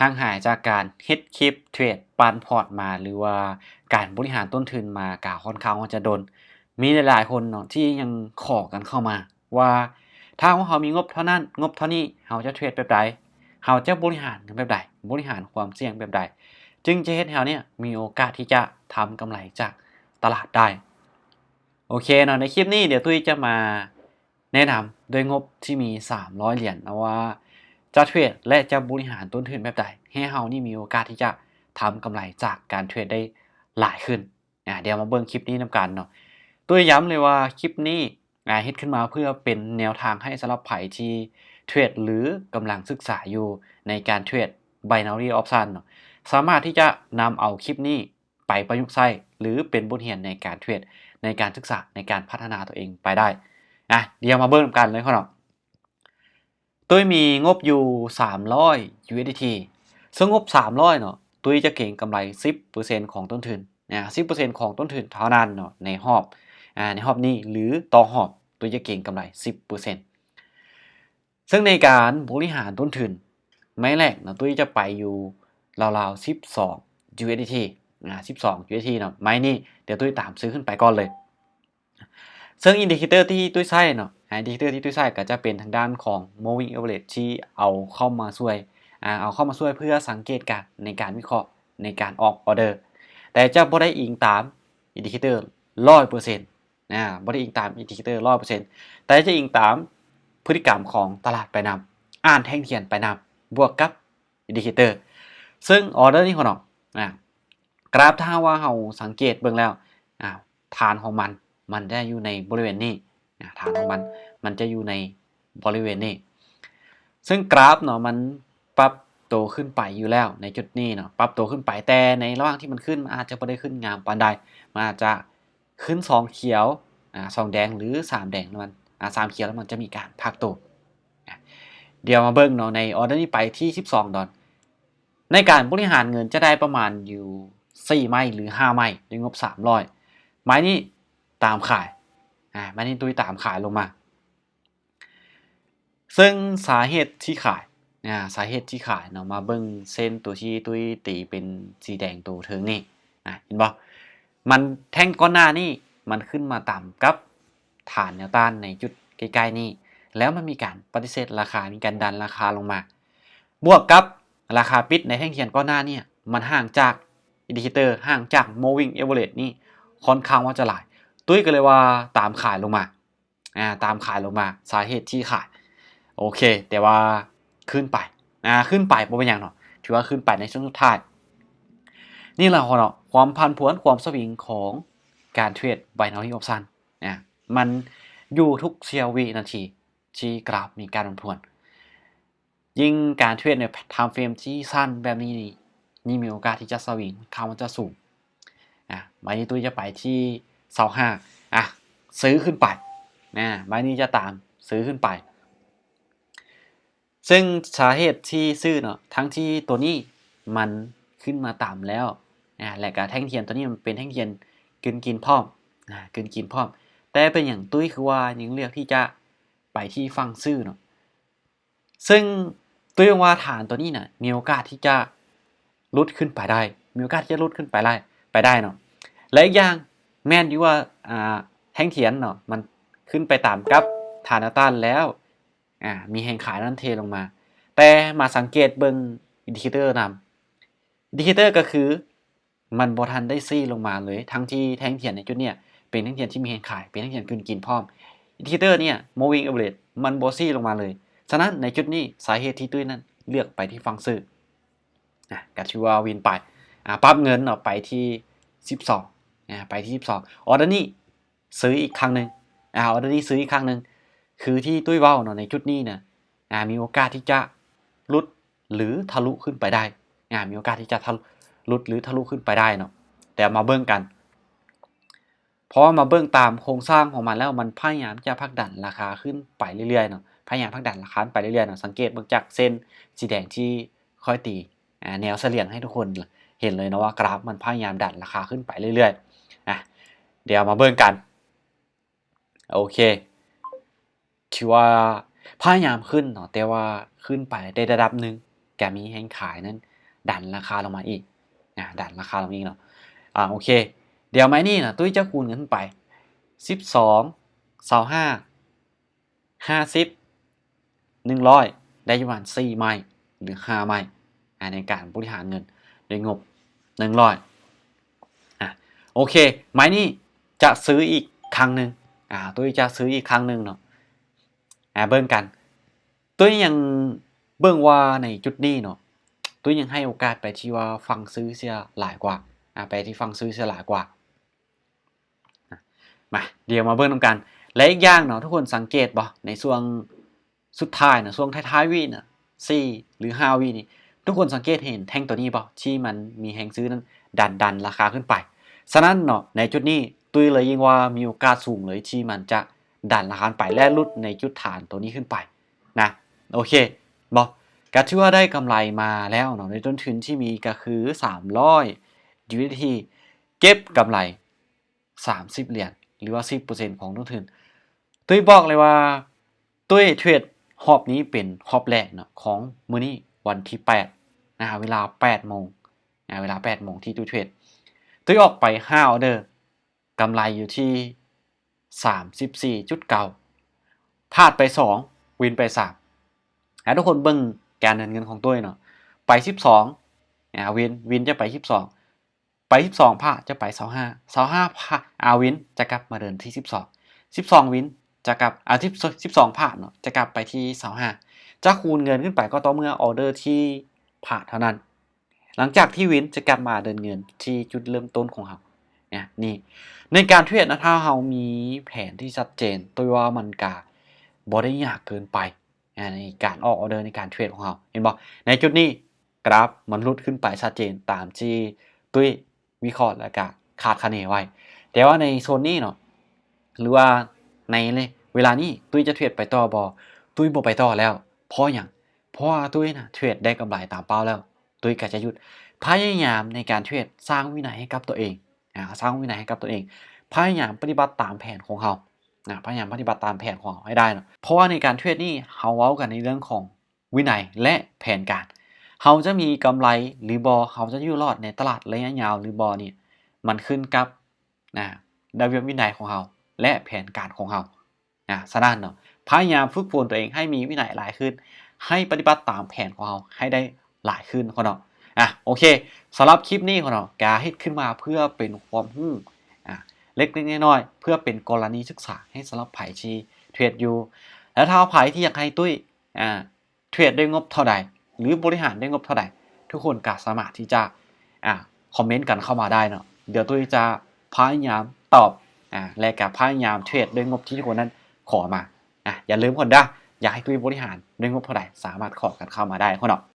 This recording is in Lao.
ນາງຫາຍຈາກການເຮັດຄລິບເທຣດປັ່ນພອດມາ ຫຼືວ່າການບໍລິຫານຕົ້ນທຶນມາກະຄ່ອນຂ້າງວ່າຈະດົນ. ມີຫຼາຍໆຄົນເນາະທີ່ຍັງຂໍກັນເຂົ້າມາວ່າ ຖ້າວ່າເຮົາມີງົບເທົ່ານັ້ນ ງົບເທົ່ານີ້ ເຮົາຈະເທຣດແບບໃດ? ເຮົາຈະບໍລິຫານເງິນແບບໃດ? ບໍລິຫານຄວາມສ່ຽງແບບໃດ? ຈຶ່ງຈະເຮັດໃຫ້ເຮົາເນຍມີໂອກາດທີ່ຈະທຳກຳໄລຈາກຕະຫຼາດໄດ້. ໂອເຄເນາະ ໃນຄລິບນີ້ດຽວຕຸ້ຍຈະມາແນະນຳດ້ວຍງົບທີ່ມີສາມຮ້ອຍຫຼຽນເນາະວ່າ ຈະເທຣດ ແລະ ຈະບໍລິຫານຕົ້ນທຶນແບບໃດ ໃຫ້ເຮົານີ້ມີໂອກາດທີ່ຈະທຳກຳໄລຈາກການເທຣດໄດ້ຫຼາຍຂຶ້ນ. ອາ ດຽວມາເບິ່ງຄລິບນີ້ນຳກັນເນາະ. ຕຸ້ຍຢ້ຳເລີຍວ່າຄລິບນີ້ ອາ ເຮັດຂຶ້ນມາເພື່ອເປັນແນວທາງໃຫ້ສຳລັບໃຜທີ່ເທຣດ ຫຼື ກຳລັງສຶກສາຢູ່ໃນການເທຣດ binary option ເນາະ. ສາມາດທີ່ຈະນຳເອົາຄລິບນີ້ ໄປປະຍຸກໃຊ້ ຫຼື ເປັນບົດຮຽນໃນການເທຣດ ໃນການສຶກສາ ໃນການພັດທະນາຕົວເອງໄປໄດ້. ອາ ດຽວມາເບິ່ງນຳກັນເລີຍເນາະ. ຕຸ້ຍມີງົບຢູ່ສາມຮ້ອຍ USDT ເຊິ່ງງົບສາມຮ້ອຍເນາະ ຕຸ້ຍຈະເກັງກຳໄລສິບເປີເຊັນຂອງຕົ້ນທຶນ ອາ ສິບເປີເຊັນຂອງຕົ້ນທຶນເທົ່ານັ້ນເນາະ ໃນຮອບ ອາ ໃນຮອບນີ້ ຫຼື ຕໍ່ຮອບ ຕຸ້ຍຈະເກັງກຳໄລສິບເປີເຊັນ. ເຊິ່ງໃນການບໍລິຫານຕົ້ນທຶນ ໄມ້ແລກເນາະ ຕຸ້ຍຈະໄປຢູ່ລາວໆສິບສອງ USDT ອາ ສິບສອງ USDT ເນາະ. ໄມ້ນີ້ດຽວຕຸ້ຍຕາມຊື້ຂຶ້ນໄປກ່ອນເລີຍ. ເຊິ່ງ indicator ທີ່ຕຸ້ຍໃຊ້ເນາະ ອາ indicator ທີ່ຕຸ້ຍໃຊ້ກໍຈະເປັນທາງດ້ານຂອງ moving average ທີ່ເອົາເຂົ້າມາຊ່ວຍ ອາ ເອົາເຂົ້າມາຊ່ວຍເພື່ອສັງເກດການໃນການວິເຄາະ ໃນການອອກ order ແຕ່ຈະບໍ່ໄດ້ອີງຕາມ indicator ຮ້ອຍເປີເຊັນ ອາ ບໍ່ໄດ້ອີງຕາມ indicator ຮ້ອຍເປີເຊັນ ແຕ່ຈະອີງຕາມພຶດຕິກຳຂອງຕະຫຼາດໄປນຳ ອ່ານແທ່ງທຽນໄປນຳ ບວກກັບ indicator. ເຊິ່ງ order ນີ້ເນາະ ອາ ກຣາຟ ຖ້າຫາກວ່າເຮົາສັງເກດເບິ່ງແລ້ວ ອາ ຖານຂອງມັນ ມັນຈະຢູ່ໃນບໍລິເວນນີ້ ອາ ຖານຂອງມັນ ມັນຈະຢູ່ໃນບໍລິເວນນີ້. ເຊິ່ງກຣາຟເນາະ ມັນປັບໂຕຂຶ້ນໄປຢູ່ແລ້ວໃນຈຸດນີ້ເນາະ ປັບໂຕຂຶ້ນໄປ ແຕ່ໃນລະຫວ່າງທີ່ມັນຂຶ້ນ ມັນອາດຈະບໍ່ໄດ້ຂຶ້ນງາມປານໃດ ມັນອາດຈະ ຂຶ້ນສອງຂຽວ ອາ ສອງແດງ ຫຼື ສາມແດງ ແລ້ວມັນ ອາ ສາມຂຽວ ແລ້ວມັນຈະມີການພັກໂຕ. ອາ ດຽວມາເບິ່ງເນາະ ໃນ order ນີ້ໄປທີ່ສິບສອງດອນ ໃນການບໍລິຫານເງິນຈະໄດ້ປະມານຢູ່ສີ່ໄມ້ ຫຼື ຫ້າໄມ້ ດ້ວຍງົບສາມຮ້ອຍ ໄມ້ນີ້ຕາມຂາຍ ອາ ໄມ້ນີ້ຕຸ້ຍຕາມຂາຍລົງມາ. ເຊິ່ງສາເຫດທີ່ຂາຍ ອາ ສາເຫດທີ່ຂາຍເນາະ ມາເບິ່ງເສັ້ນຕົວທີ່ຕຸ້ຍຕີເປັນສີແດງໂຕເທິງນີ້ ອາ ເຫັນບໍ່? ມັນ ແທ່ງກ່ອນໜ້ານີ້ ມັນຂຶ້ນມາຕຳກັບຖານແນວຕ້ານໃນຈຸດໃກ້ໆນີ້ ແລ້ວມັນມີການປະຕິເສດລາຄາ ມີການດັນລາຄາລົງມາ ບວກກັບລາຄາປິດໃນແທ່ງທຽນກ່ອນໜ້ານີ້ ມັນຫ່າງຈາກ indicator ຫ່າງຈາກ moving average ນີ້ຄ່ອນຂ້າງວ່າຈະຫຼາຍ ຕຸ້ຍກໍເລີຍວ່າຕາມຂາຍລົງມາ. ອາ ຕາມຂາຍລົງມາ ສາເຫດທີ່ຂາຍ ໂອເຄ ແຕ່ວ່າຂຶ້ນໄປ ອາ ຂຶ້ນໄປບໍ່ເປັນຫຍັງເນາະ ຖືວ່າຂຶ້ນໄປໃນຊ່ວງສຸດທ້າຍ. ນີ້ແຫຼະເນາະ ຄວາມຜັນຜວນ ຄວາມສະວິງຂອງການເທຣດ binary option ອາ ມັນຢູ່ທຸກສ່ຽວວິນາທີທີ່ກຣາຟມີການຜັນຜວນ. ຍິ່ງການເທຣດໃນ time frame ທີ່ສັ້ນແບບນີ້ນີ້ ຍິ່ງມີໂອກາດທີ່ຈະສະວິງ ຄ່ອນຂ້າງວ່າຈະສູງ. ອາ ໄມ້ນີ້ຕຸ້ຍຈະໄປທີ່ຊາວຫ້າ ອາ ຊື້ຂຶ້ນໄປ ອາ ໄມ້ນີ້ຈະຕາມຊື້ຂຶ້ນໄປ. ເຊິ່ງສາເຫດທີ່ຊື້ເນາະ ທັງທີ່ຕົວນີ້ມັນຂຶ້ນມາຕຳແລ້ວ ອາ ແລະກະແທ່ງທຽນຕົວນີ້ມັນເປັນແທ່ງທຽນກືນກິນພ້ອມ ອາ ກືນກິນພ້ອມ ແຕ່ເປັນຫຍັງຕຸ້ຍຄືວ່າຍັງເລືອກທີ່ຈະໄປທີ່ຝັ່ງຊື້ເນາະ? ເຊິ່ງຕຸ້ຍວ່າຖານຕົວນີ້ນະ ມີໂອກາດທີ່ຈະຫຼຸດຂຶ້ນໄປໄດ້ ມີໂອກາດທີ່ຈະຫຼຸດຂຶ້ນໄປໄດ້ ໄປໄດ້ເນາະ ແລະ ອີກຢ່າງແມ່ນຢູ່ວ່າ ອາ ແທ່ງທຽນເນາະ ມັນຂຶ້ນໄປຕຳກັບຖານແນວຕ້ານແລ້ວ ອາ ມີແຮງຂາຍນັ້ນເທລົງມາ ແຕ່ມາສັງເກດເບິ່ງ indicator ນຳ indicator ກໍຄື ມັນບໍ່ທັນໄດ້ຊີ້ລົງມາເລີຍ ທັງທີ່ແທ່ງທຽນໃນຈຸດເນີ້ຍເປັນແທ່ງທຽນທີ່ມີແຮງຂາຍ ເປັນແທ່ງທຽນກືນກິນພ້ອມ. Indicator ເນີ້ຍ moving average ມັນບໍ່ຊີ້ລົງມາເລີຍ. ສະນັ້ນໃນຈຸດນີ້ສາເຫດທີ່ຕຸ້ຍນັ້ນເລືອກໄປທີ່ຝັ່ງຊື້ ນະ ກໍຖືວ່າວິນໄປ ອາ ປັບເງິນເນາະ ໄປທີ່ສິບສອງ ອາ ໄປທີ່ສິບສອງ ອໍເດີນີ້ ຊື້ອີກຄັ້ງໜຶ່ງ ອາ ອໍເດີນີ້ຊື້ອີກຄັ້ງໜຶ່ງ ຄືທີ່ຕຸ້ຍເວົ້າເນາະ ໃນຈຸດນີ້ນະ ອາ ມີໂອກາດທີ່ຈະຫຼຸດ ຫຼື ທະລຸຂຶ້ນໄປໄດ້ ອາ ມີໂອກາດທີ່ຈະທະ ຫຼຸດ ຫຼື ທະລຸຂຶ້ນໄປໄດ້ເນາະ ແຕ່ມາເບິ່ງກັນ ເພາະວ່າມາເບິ່ງຕາມໂຄງສ້າງຂອງມັນແລ້ວ ມັນພະຍາຍາມຈະຜັກດັນລາຄາຂຶ້ນໄປເລື້ອຍໆເນາະ ພະຍາຍາມຜັກດັນລາຄາຂຶ້ນໄປເລື້ອຍໆເນາະ ສັງເກດເບິ່ງຈາກເສັ້ນສີແດງທີ່ຂ້ອຍຕີ ອາ ແນວສະຫຼຽງໃຫ້ທຸກຄົນເຫັນເລີຍເນາະວ່າກຣາຟມັນພະຍາຍາມດັນລາຄາຂຶ້ນໄປເລື້ອຍໆ ອາ ດຽວມາເບິ່ງກັນ ໂອເຄ ຖືວ່າພະຍາຍາມຂຶ້ນເນາະ ແຕ່ວ່າຂຶ້ນໄປໄດ້ລະດັບໜຶ່ງ ກະມີແຮງຂາຍນັ້ນ ດັນລາຄາລົງມາອີກ ອາ ດັນລາຄາລົງອີກເນາະ. ອາ ໂອເຄ ດຽວໄມ້ນີ້ນະ ຕຸ້ຍຈະຄູນເງິນໄປ ສິບສອງ ຊາວຫ້າ ຫ້າສິບ ໜຶ່ງຮ້ອຍ ໄດ້ຢູ່ປະມານສີ່ໄມ້ ຫຼື ຫ້າໄມ້ ອາ ໃນການບໍລິຫານເງິນດ້ວຍງົບ ໜຶ່ງຮ້ອຍ. ອາ ໂອເຄ ໄມ້ນີ້ຈະຊື້ອີກຄັ້ງໜຶ່ງ ອາ ຕຸ້ຍຈະຊື້ອີກຄັ້ງໜຶ່ງເນາະ. ອາ ເບິ່ງກັນ ຕຸ້ຍຍັງເບິ່ງວ່າໃນຈຸດນີ້ເນາະ ຕຸ້ຍຍັງໃຫ້ໂອກາດໄປທີ່ວ່າຝັ່ງຊື້ເສຍຫຼາຍກວ່າ ອາ ໄປທີ່ຝັ່ງຊື້ເສຍຫຼາຍກວ່າ. ມາ ດຽວມາເບິ່ງນຳກັນ. ແລະ ອີກຢ່າງເນາະ ທຸກຄົນສັງເກດບໍ່ ໃນຊ່ວງສຸດທ້າຍນະ ຊ່ວງທ້າຍໆວິນະ ສີ່ ຫຼື ຫ້າວິນີ້ ທຸກຄົນສັງເກດເຫັນແທ່ງໂຕນີ້ບໍ່ ທີ່ມັນມີແຮງຊື້ນັ້ນດັນ ດັນລາຄາຂຶ້ນໄປ. ສະນັ້ນເນາະ ໃນຈຸດນີ້ຕຸ້ຍເລີຍຍິ່ງວ່າມີໂອກາດສູງເລີຍທີ່ມັນຈະດັນລາຄາຂຶ້ນໄປ ແລະ ຫຼຸດໃນຈຸດຖານໂຕນີ້ຂຶ້ນໄປນະ. ໂອເຄບໍ່ ກະຖືວ່າໄດ້ກຳໄລມາແລ້ວເນາະ ໃນຕົ້ນທຶນທີ່ມີກະຄືສາມຮ້ອຍ ຢູເອສດີທີ ເກັບກຳໄລ ສາມສິບຫຼຽນ ຫຼືວ່າ ສິບເປີເຊັນຂອງຕົ້ນທຶນ. ຕຸ້ຍບອກເລີຍວ່າ ຕຸ້ຍເທຣດຮອບນີ້ເປັນຮອບແລກເນາະ ຂອງມື້ນີ້ວັນທີແປດ ນະ ເວລາແປດໂມງ ນະ ເວລາແປດໂມງທີ່ຕຸ້ຍເທຣດ ຕຸ້ຍອອກໄປຫ້າອໍເດີ ກຳໄລຢູ່ທີ່ສາມສິບສີ່ຈຸດເກົ້າ ພາດໄປສອງ ວິນໄປສາມ. ໃຫ້ທຸກຄົນເບິ່ງການເດີນເງິນຂອງຕຸ້ຍເນາະ ໄປສິບສອງ ອາ ວິນ ວິນຈະໄປສິບສອງ ໄປສິບສອງພາດ ຈະໄປຊາວຫ້າ ຊາວຫ້າພາດ ອາ ວິນຈະກັບມາເດີນທີ່ສິບສອງ ສິບສອງວິນຈະກັບ ອາ ສິບ ສິບສອງພາດເນາະ ຈະກັບໄປທີ່ຊາວຫ້າ ຈະຄູນເງິນຂຶ້ນໄປກໍຕໍ່ເມື່ອອໍເດີທີ່ພາດເທົ່ານັ້ນ ຫຼັງຈາກທີ່ວິນຈະກັບມາເດີນເງິນທີ່ຈຸດເລີ່ມຕົ້ນຂອງເຮົາ ນະ ນີ້ ໃນການເທຣດນະ ຖ້າເຮົາມີແຜນທີ່ຊັດເຈນ ໂດຍວ່າມັນກະບໍ່ໄດ້ຍາກເກີນໄປ ອາ ໃນການອອກອໍເດີໃນການເທຣດຂອງເຮົາ ເຫັນບໍ່ ໃນຈຸດນີ້ກຣາຟມັນຫຼຸດຂຶ້ນໄປຊັດເຈນຕາມທີ່ຕຸ້ຍວິເຄາະ ແລະກະຄາດຄະເນໄວ້. ແຕ່ວ່າໃນໂຊນນີ້ເນາະ ຫຼືວ່າໃນເວລານີ້ຕຸ້ຍຈະເທຣດໄປຕໍ່ບໍ່? ຕຸ້ຍບໍ່ໄປຕໍ່ແລ້ວ. ເພາະຫຍັງ? ເພາະວ່າຕຸ້ຍນະເທຣດໄດ້ກຳໄລຕາມເປົ້າແລ້ວ ຕຸ້ຍກະຈະຢຸດ. ພະຍາຍາມໃນການເທຣດ ສ້າງວິໄນໃຫ້ກັບຕົວເອງ ອາ ສ້າງວິໄນໃຫ້ກັບຕົວເອງ ພະຍາຍາມປະຕິບັດຕາມແຜນຂອງເຮົາ ນະ ພະຍາຍາມປະຕິບັດຕາມແຜນຂອງເຮົາໃຫ້ໄດ້ເນາະ. ເພາະວ່າໃນການເທຣດນີ້ ເຮົາເວົ້າກັນໃນເລື່ອງຂອງວິໄນ ແລະ ແຜນການ. ເຮົາຈະມີກຳໄລຫຼືບໍ່ ເຮົາຈະຢູ່ລອດໃນຕະຫຼາດໄລຍະຍາວຫຼືບໍ່ນີ້ ມັນຂຶ້ນກັບ ນະ ລະບຽບວິໄນຂອງເຮົາ ແລະ ແຜນການຂອງເຮົາ. ນະ ສະນັ້ນເນາະ ພະຍາຍາມຝຶກຝົນຕົວເອງໃຫ້ມີວິໄນຫຼາຍຂຶ້ນ ໃຫ້ປະຕິບັດຕາມແຜນຂອງເຮົາໃຫ້ໄດ້ຫຼາຍຂຶ້ນເນາະ. ອາ ໂອເຄ ສຳລັບຄລິບນີ້ເນາະ ກະເຮັດຂຶ້ນມາເພື່ອເປັນຄວາມຮູ້ ອາ ເລັກໆນ້ອຍໆ ເພື່ອເປັນກໍລະນີສຶກສາໃຫ້ສຳລັບໃຜທີ່ເທຣດຢູ່ ແລະ ຖ້າໃຜທີ່ຢາກໃຫ້ຕຸ້ຍ ອາ ເທຣດດ້ວຍງົບເທົ່າໃດ ຫຼື ບໍລິຫານດ້ວຍງົບເທົ່າໃດ ທຸກຄົນກໍສາມາດທີ່ຈະ ອາ ຄອມເມັນກັນເຂົ້າມາໄດ້ເນາະ. ດຽວຕຸ້ຍຈະພະຍາຍາມຕອບ ອາ ແລະ ກະພະຍາຍາມເທຣດດ້ວຍງົບທີ່ທຸກຄົນນັ້ນຂໍມາ. ອາ ຢ່າລືມຄົນເດີ ຢາກໃຫ້ຕຸ້ຍບໍລິຫານດ້ວຍງົບເທົ່າໃດ ສາມາດຂໍກັນເຂົ້າມາໄດ້ເນາະ.